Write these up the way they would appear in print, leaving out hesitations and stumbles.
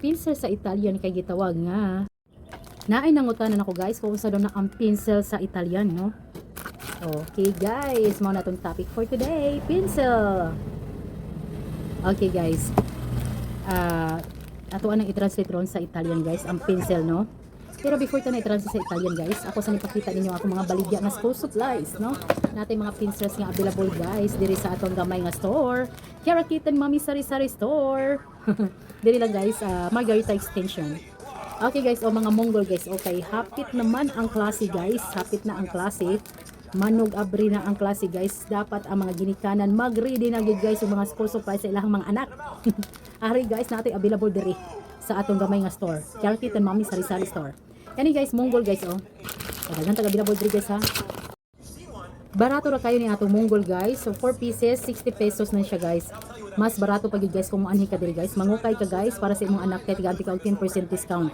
Pencil sa Italian kay gitawag nga. Naay nangutana nako, guys, kung unsa daw na ang pencil sa Italian, no? Okay guys, mao na tong topic for today, pencil. Okay guys. Ato anang i-translate ron sa Italian, guys, ang pencil, no? Pero before ta na i-translate sa Italian, guys, ako sa ipakita ninyo ako mga baligya nga school supplies, no? Natay mga pencils nga available, guys, diri sa atong gamay nga store. Kiara Kitten Mami Sari Sari Store. Diri lang guys, Margarita Extension. Okay guys, o mga Mongol guys, okay, hapit naman ang klase, guys, hapit na ang klase. Manog abri na ang klase, guys. Dapat ang mga ginikanan mag-ready na gyud, guys, yung mga school supplies sa ilang mga anak. Ari guys, natay available diri sa atong gamay nga store. Kiara Kitten Mami Sari Sari Store. Kani guys, Mongol guys, oh. O, daghan tag available diri, guys, ha. Barato ra kayo ni atong Mongol, guys. So 4 pieces, 60 pesos na siya, guys. Mas barato pa gyud, guys, kung moanhi ka diri, guys. Mangukay ka, guys, para sa imong anak kay tigaanti ka og 10% discount.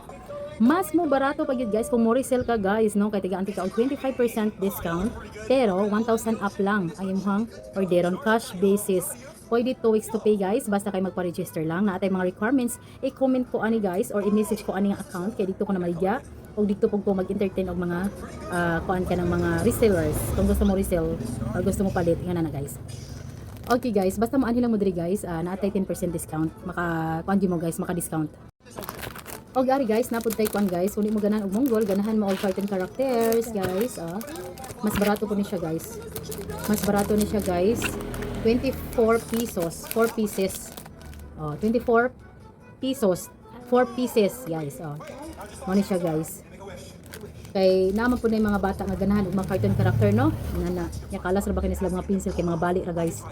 Mas mo barato pa gyud, guys, kung mo resell ka, guys, no, kay tigaanti ka og 25% discount, pero 1,000 up lang ang imong orderon, cash basis. Pwede 2 weeks to pay, guys, basta kay magpa-register lang. Naa tay mga requirements, i-comment ko ani, guys, or i-message ko ani nga account kay dito ko na maligya o dito po ko mag-entertain og mga kuan ka ng mga resellers. Kung gusto mo resell or gusto mo palit, nga na guys. Okay guys, basta mo anhi lang mo diri, guys, naa tay 10% discount. Maka kuan mo, guys, maka discount. Og ari guys, napud tay kuan, guys, kung di mo ganahan og Mongol, ganahan mo og cartoon characters, guys, ah. Mas barato po ni siya, guys. Mas barato ni siya, guys. 24 pesos, 4 pieces. Oh, 24 pesos, 4 pieces, guys, oh. Mo ni siya, guys. Kay naman po na yung mga bata nga ganahan og mga cartoon character, no? Nana, nya kalas ra ba kini sila mga pencil kay mga bali ra, guys.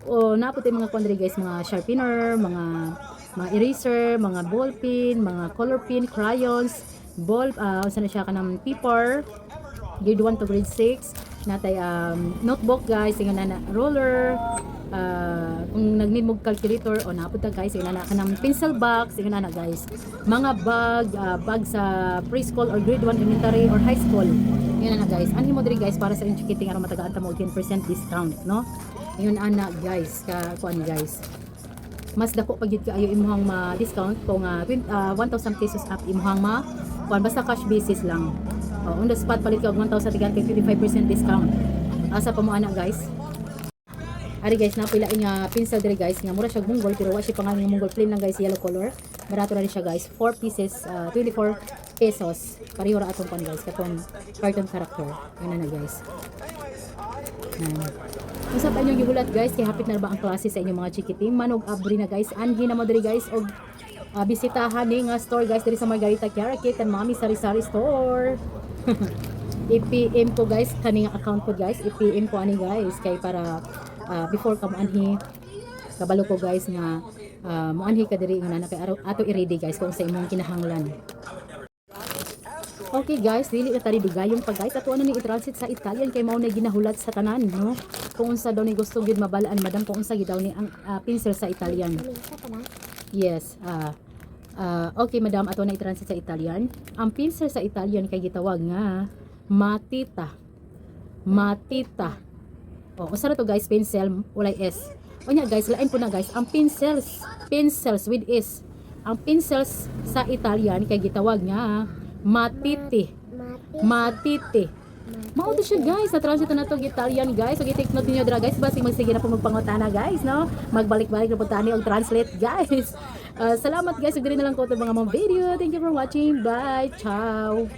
O naa po yung mga kuan diri, guys, mga sharpener, mga eraser, mga ball pen, mga color pen, crayons, ball unsa na siya, kanang paper, grade 1 to grade 6. Natay notebook, guys, ingon na roller, kung nag-need mo calculator o naa pud ta, guys, ingon na kanang pencil box, ingon na guys. Mga bag, bag sa preschool or grade 1, elementary or high school. Ingon na guys. Anhi mo diri, guys, para sa inyong chikiting aron matagaan ta mo og 10% discount, no? Ingon ana, guys, ka kuan, guys, mas dako pa gyud kaayo imong ma-discount kung 1,000 pesos up imong ma kuan, basta cash basis lang. Oh, on the spot palit ka og 1,000, tigan kay 25% discount. Asa pa mo ana, guys? Ari guys, naa lain nga pencil diri, guys, nga mura siya Mongol pero wa siya pangalan nga Mongol, plain lang, guys, yellow color. Barato ra rin siya, guys. 4 pieces, 24 pesos. Pareho ra atong kuan, guys, katong cartoon character. Yan na, guys. Yan. Unsa pa inyong gihulat, guys, kay hapit na ba ang klase sa inyong mga chikiting? Manog abri na, guys. Anhi na mo diri, guys, og bisitahan ni nga store, guys, diri sa Margarita, Kiara Kit and Mami Sari Sari Store. I-PM ko, guys, kani nga account ko, guys, i-PM ko ani, guys, kay para before ka moanhi kabalo ko, guys, nga moanhi ka diri nga na kay ato i-ready, guys, kung sa imong kinahanglan. Okay guys, dili na tari dugayon pa, guys. Ato ano ni i-translate sa Italian kay mao na ginahulat sa tanan, no? Kung unsa daw ni gusto gyud mabalaan, madam, kung unsa gyud daw ni ang pencil sa Italian. Yes, okay madam, ato na i-translate sa Italian. Ang pencil sa Italian kay gitawag nga matita. Matita. O, usa ra to, guys, pencil, walay S. Unya guys, lain po na, guys, ang pencils, pencils with S. Ang pencils sa Italian kay gitawag nga matiti. Matiti. Mao to siya, guys. Na-translate na to Italian, guys. So i-take note niyo dira, guys. Basig magsige na po magpangutana, guys, no? Magbalik-balik na po tani og translate, guys. Salamat, guys. Ug diri na lang ko itong mga video. Thank you for watching. Bye. Ciao.